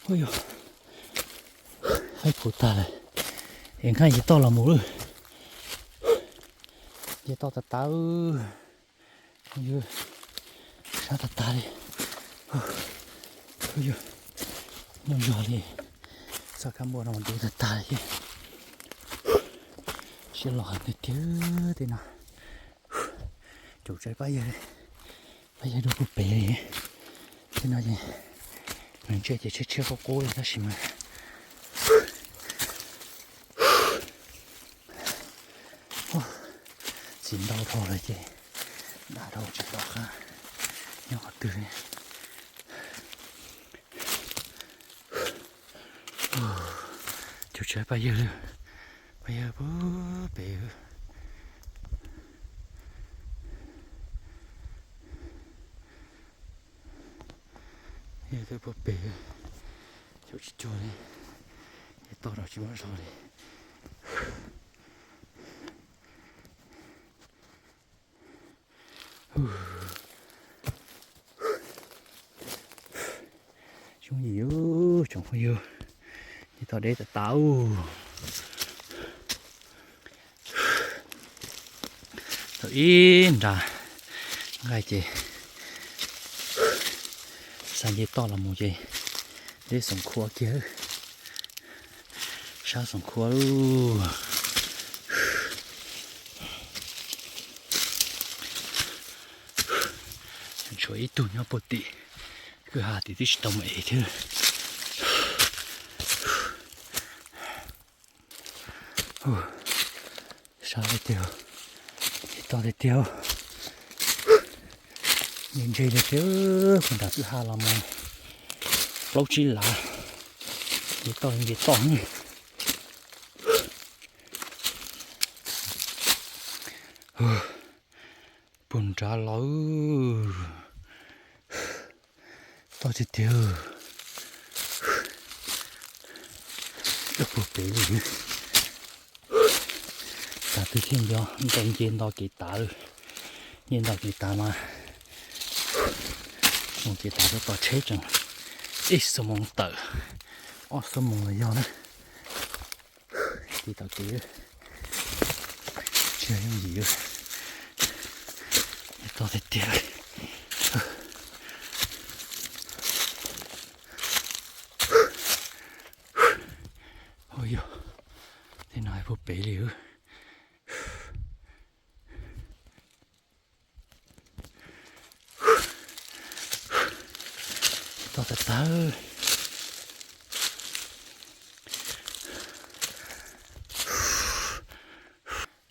Ua yog, haib phuv tag lawm, es nqaij nce toj los mus lawm. Nce toj tas tas, yog sab tas tas li. Ua yog, muaj zog li, txoj kab npua no mas dub tas tas li. Siab loj heev tiag tiag tej no. Caum tsaib pab yawg, pab yawg dua puag pem li. Tej no ces ntshe ces tshiab tshiab qub qub li tab sis mas txiv ntau dhau lawm ces dam dhau tsis tau qab nyob qhov twg li. Caum tsaib pab yawg li, pab yawg puag pem. Yawg twb puag pem, caum tsis cuag li, es toj rau tsis muaj zog li. Yooj yim tsoom phooj ywg, nce toj deb tas tas. Thaum ib nra nqaij ces xa nce toj los mus ces deb Xoom Khua kiag, sab Xoom Khua lawm. Tshuav ib tug nyob puag tim kwj ha tim twb tsis tau mus ev thiab. Sab tiag tiag, toj tiag tiag. Nce ntse tiag tiag, puag nram kwj ha los mus plaub tsib lav, nce toj nce toj. Puag nrad los toj tiag tiag. Puag pem li, tas twg thiaj nco, nce nto kev tav lawm. Nce nto kev tav mas mus kev tav rau tom tsheb tseem ib xuab moos tawm, ob xuab moos los yog na. Tiv tom kev, tsis yog yooj yim, toj tiag tiag. Ua yog, tej no hais puag pem li. Toj tas tas.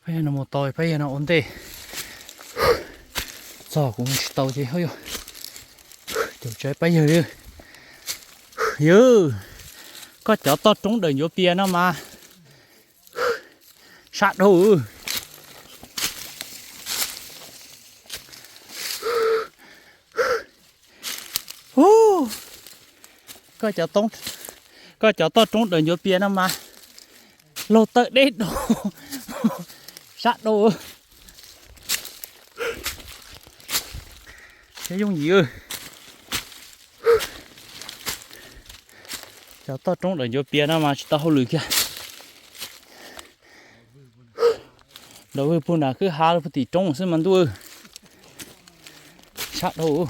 Pab yawg no mus tau, pab yawg no ua ntej. Txog kuv mus tsis tau ces ho yog caum tsaib pab yawg li. Yawg, koj cov toj roob daws ncuav pias no mas sab dhau. Hu, koj cov toj roob daws ncuav pias no mas laug tawm deb dhau, sab dhau. Siab yooj yim, cov toj roob daws ncuav pias no mas tsis tau hauj lwm kiag. Daws vwg puag nram kwj ha puag tim roob xwb mas ntuj, sab dhau.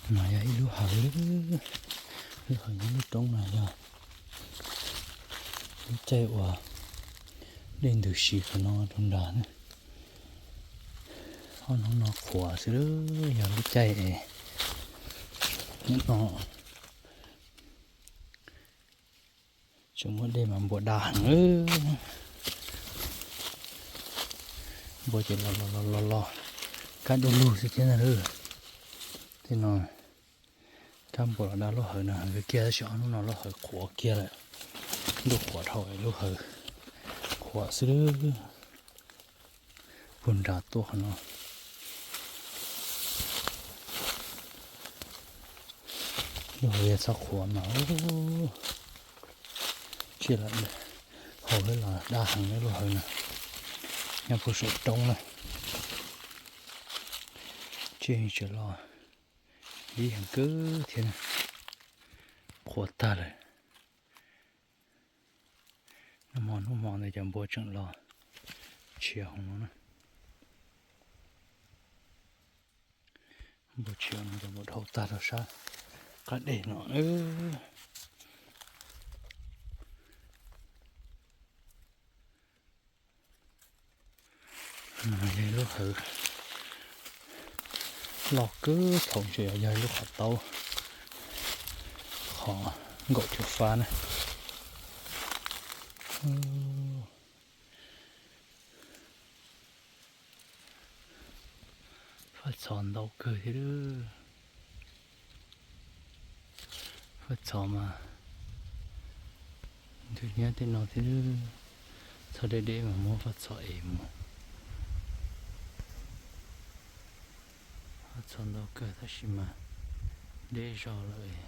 No yog ib lub hawv, lub hawv nyob lub roob no yog lub caij uas dej ntws si qhov no rau nrad na. Ob hnub no qhuav xwb, yog lub caij es hnub no tseem muaj dej mas npua da heev. Npua ces los los los los los kab du lug xwb thiab na. Tej no kab npua los da lub hawv no heev kiag tab sis ob hnub no lub hawv qhuav kiag lawm. Ntuj qhuav dhau lub hawv qhuav xwb. puag nram tuaj qhov no. Lub hauv yog txhob qhuav mas tsiaj los haus los daj heev lub hauv na, nyob puag saum roob na. Tsiaj tseem los dib heev kawg thiab na, qhuav tag lawm. Nag hmo hnub hmo ntawd cov npua tseem los tshiav hauv no na. Npua tshiav no cov npua dhau tag rau sab qab deg no. Yog lub hawv loj kawg thaum ntshe yog lub qhov taub, qhov nkaum cuaj fab na. Faj txhos ntau kawg thiab. Faj txhos mas nthwv hnyiab tej no thiab. Txhob deb deb mas muab faj txhos ev mus. Faj txhos ntau kawg tab sis mas deb zog lawm.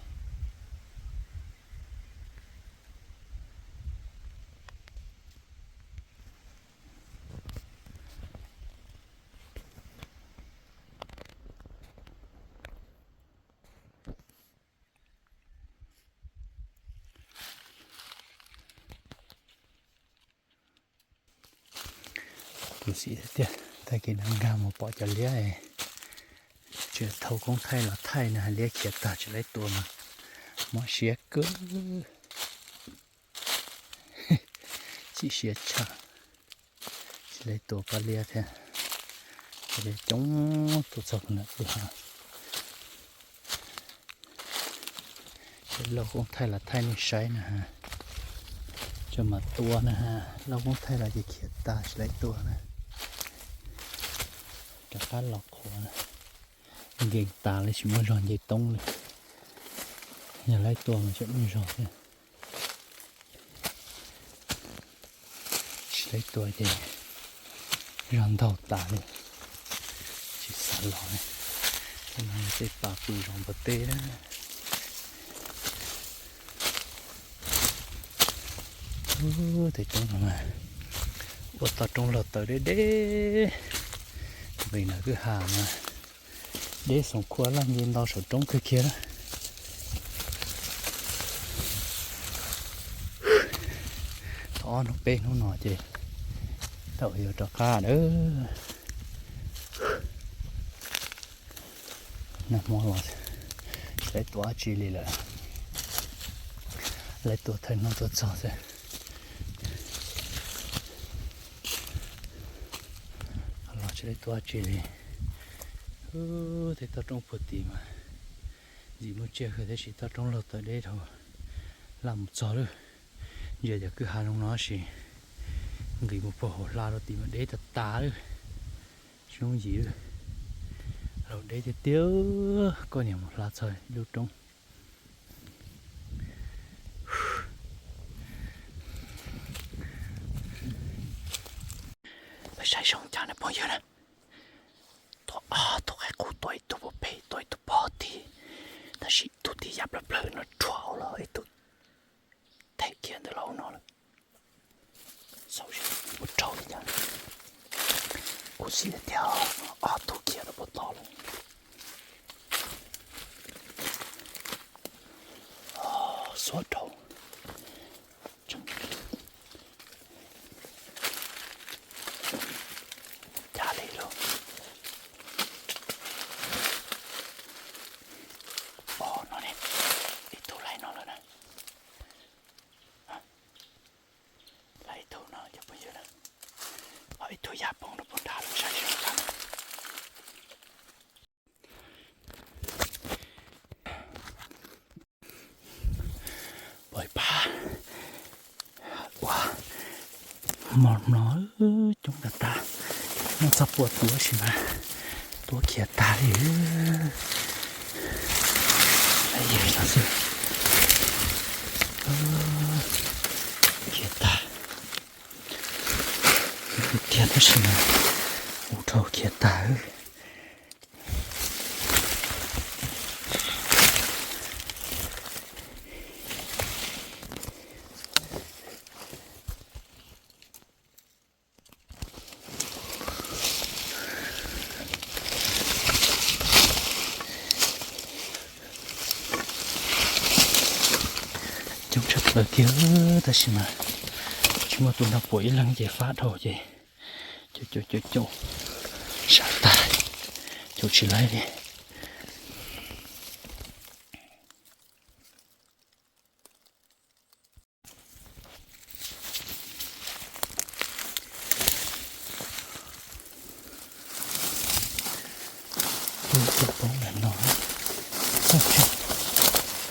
Kuv xim tiag, tag kis no nkag mus pom cov liab, tsis thau koob thaij los thaij no, liab khiav tag tsis laib tua mas mob siab kawg. Chim siab tshaj, tsis laib tua pab liab thiab. Coob tuaj txog puag nram kwj ha. Ces lauj koob thaij los thaij nej saib na, tsis mam tua na, lauj koob thaij los ces khiav tag tsis laib tua na. Rov qab los qhuav na, nkees tas li tsis muaj zog nce toob li. Yog laib tua mas tseem muaj zog thiab. Tsis laib tua ces zog ntaug tas li, tsis xav los li. Tej no yog tej pas pw zos npua teb na. Tej roob no mas ua toj roob laug taws deb deb, nqis ntawm kwj ha mas deb xoom khua laj nce nto saum roob kawg kiag na. Thaum ob hnub peb hnub no ces tau yuav rov qab lawm. Nag hmo los tsis laib tua dab tsi li lawm, laib tua thawj hnub tuaj txog xwb. Los tsis laib tua dab tsi li. Tej toj roob puag tim mas ntxim muaj tsiaj kawg tab sis toj roob laug taws deb dhau, laj mus txog lawm. Ntsia cov kwj ha zoo no sis nqis mus puag hauv hla rau tim mas deb tas tas lawm. Tsis yooj yim lawm, laug deb tiag tiag. Koj niam mus hla txog ib lub roob. Peb saib zoo cas na phooj ywg na. Tuaj ob tug qaib qus, tuaj ib tug puag pem, tuaj ib tug puag tid, tab sis tus tid ya plawg plawg no rhuav hauv los ib tug them kiag ntawm hauv no lawm. Xauj seb puas raug li cas. Kuv xav tias ob tug khiav rau puag tod lawm. Xuav raug. Cas li lauj. Os, no ne, ib tug laib no lawm na. Laib ib tug no cov phooj ywg na. Ho ib tug ya poob rau puag nrad lawm, saib seb. Pom ib pab ua mos mlos coob tas tas, muaj txoj pua tuav sis mas tuav khiav tag li. Yog no xwb, khiav tag tiag tab sis mas Tau khiav tag. Coob tshaj plaws kiag tab sis mas tsis muaj tus nrog pom ib leeg ces fab dhau ces caum caum caum caum sab tag, caum tsis laib li. Poob ntawm no. Saib seb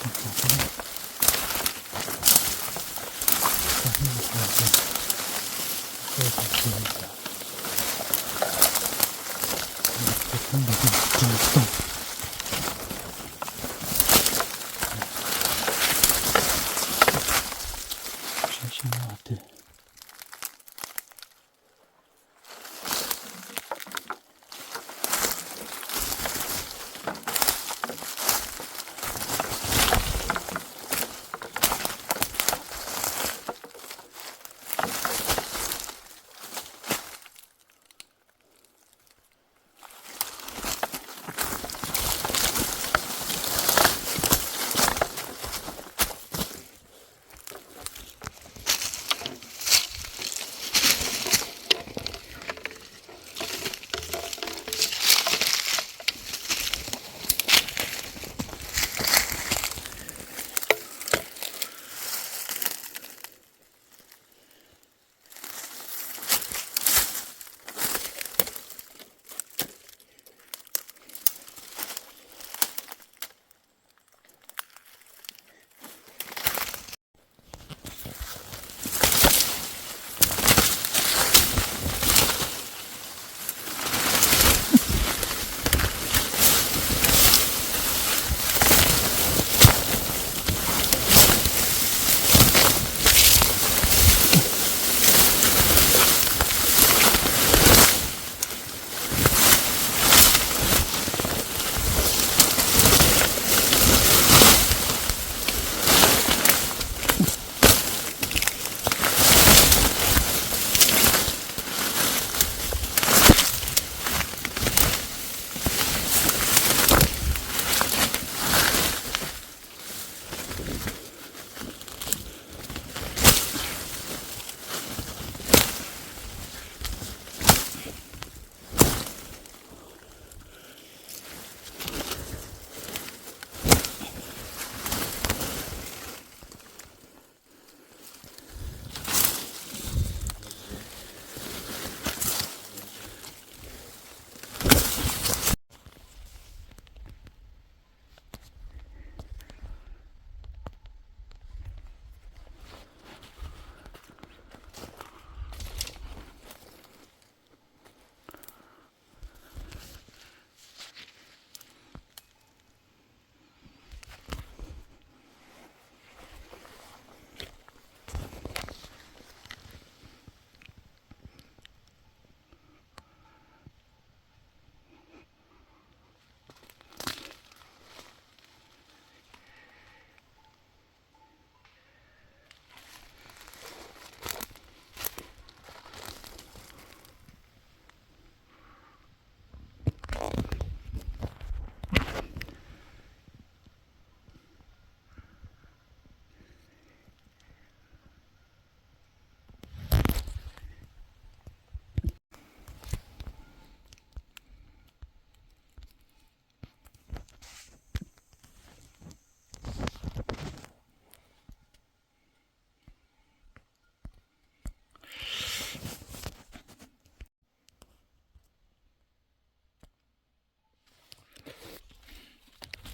muaj twg.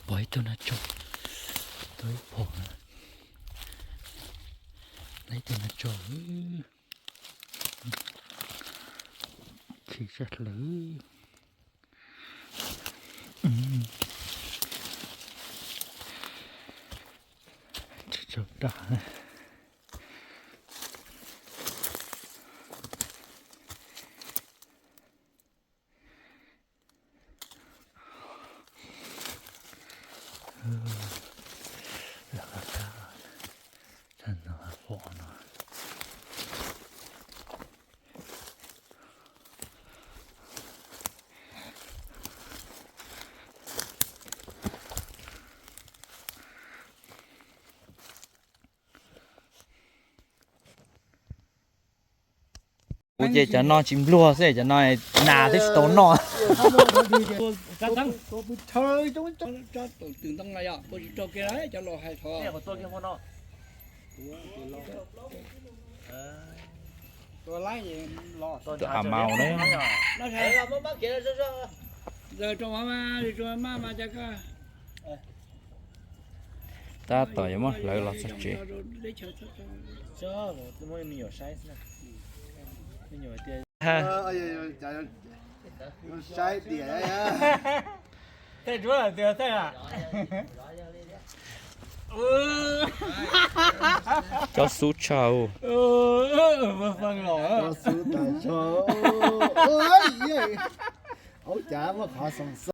Pom ib tug nas tso, tau ib phom na. Laib tug nas tso, chim sab hlawv. Tsaug tag. Kuv ces cov no tsis npluag xwb, cov no nas twb tsis tau noj. Tus a mau na. Tab tom yuav muab hlawv los txog tsev. Saib tias cov xub tshaj. Cov xub tas tshaj. Aub, cas muaj qhov xoo xo.